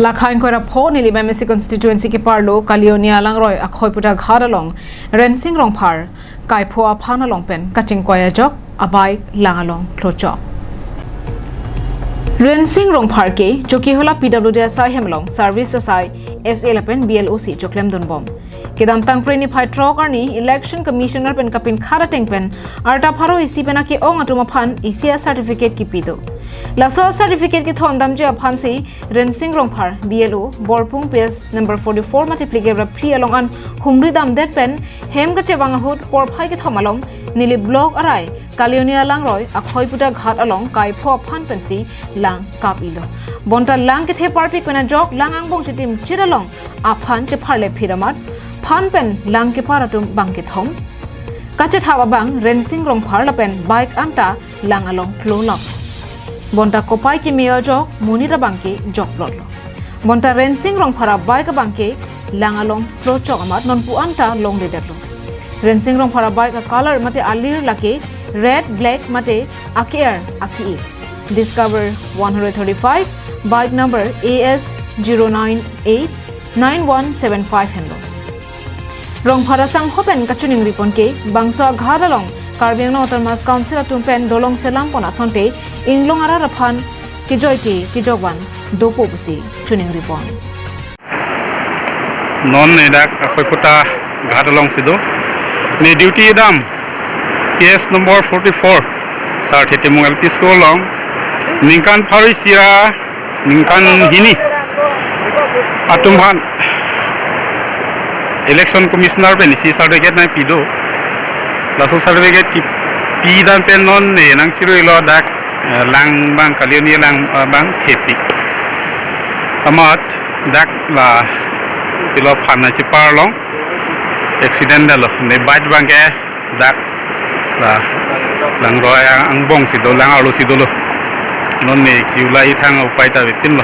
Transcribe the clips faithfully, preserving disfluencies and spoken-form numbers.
Lakha ingkoi ra pho Nilip M A C constituency keparlo Kalioni Langroi Akhoiputa Ghat along Rensing Rongphar kaipho aphan along pen kachingkoi ajok abike lang along klochok. Rensing Rongphar ke Chokihola P W D asai hem along service asai S A lapen B L O si choklemdunbom. Kedamtang Pre niphai throk arni Election Commissioner pen kapinkhat ateng pen arta pharo isi pen ake-ong atum aphan isi a-certificate kipi do. Laso a-certificate kethondamji aphansi Rensing Rongphar B L O Borpung P S number forty-four mate phlikep ra phli along an humri damdet pen hem kachevang ahut porphai kethom along Nilip Block arai Kalioni Langroi Akhoiputa Ghat along kaipho aphan pensi lang kap-ilo. Bonta lang kethe parpik pen ajok lang angbong chitim chit along aphan chepharle phir amat phan pen lang kepar atum bang kethom. Kachethap abang Rensing Rongphar lapen bike anta lang along klolap. Bonta kopai keme ajok monit abang ke jokplotlo. Bonta Rensing Rongphar abike abang ke lang along klochok amat nonpu anta longledetlo. Rensing Rongphar abike a-color mate alir lake red, black mate ake-er ake-ik. Discover one hundred thirty-five, bike number A S zero nine eight nine one seven five henlo. Rongphar asangho pen kachiningripon ke bangso aghat along Karbi Anglong Autonomous Council atum pen dolong selampon asonte inglong arat aphan kejoi ke kejokvan dopo pusi chiningripon. Non ne dak Akhoiputa Ghat alongsi do. Ne duty dam P S number forty-four, Sarthe Timung L P School along ningkan pharo isi ra ningkan hini atum aphan Election Commissioner pen isi certificate nangpi do. Laso certificate kipi dan pen non ne nangchiruilo dak, eh, lang abang Kalioni lang, eh, abang thepi. Amat dak la pilo phan nangchepar along accident dalo. Ne bike abang ke dak la Langroi angbong si do, lang arlo si dolo. Non ne kiulai thang upai ta vepinlo.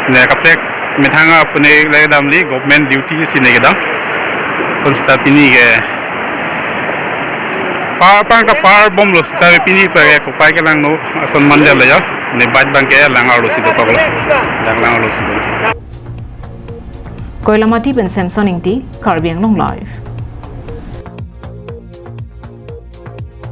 Ne kaprek methang apune le damli government duty si ne kedam. Kon seta pini ke par pang kaparbomlo seta pini pa ke kopai kelangno ason mandel ya. Ne bike abang ke lang arlo si dokoklo. Dak lang arlo si do. Koilamati pen Samson Ingti, Karbi Anglong Live.